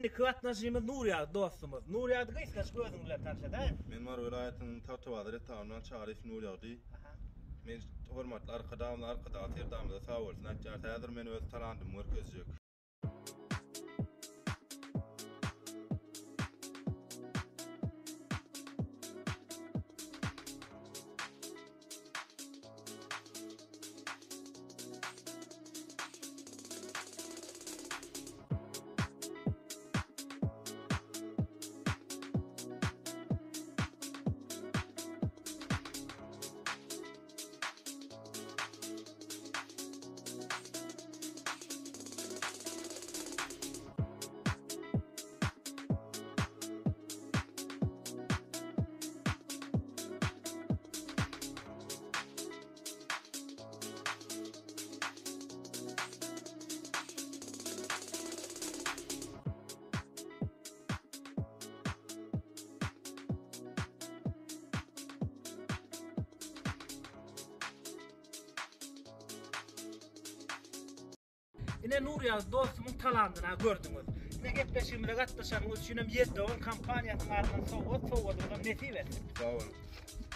Indiki gatnaşyjymyz Nurýagdy dostumyz. Nurýagdy gysgaçyk özüň bilen tanyş edäý. Men Mary welaýatynyň Tagtabazar etrabyndan Çaryýew Nurýagdy. Men hormatly Arkadagymyza, Arkadagly Serdarymyza sag bolsun aýtýarys. Häzir men öz talantymy görkezjek. Ine Nurýagdy dostumyň talandyna gördüňiz. Ine gepleşigimize gatnaşanyňyz üçin hem Ýeddogan kompaniýasynyň adyndan sowgat sowgadymyzam nesip etsin. Sag boluň.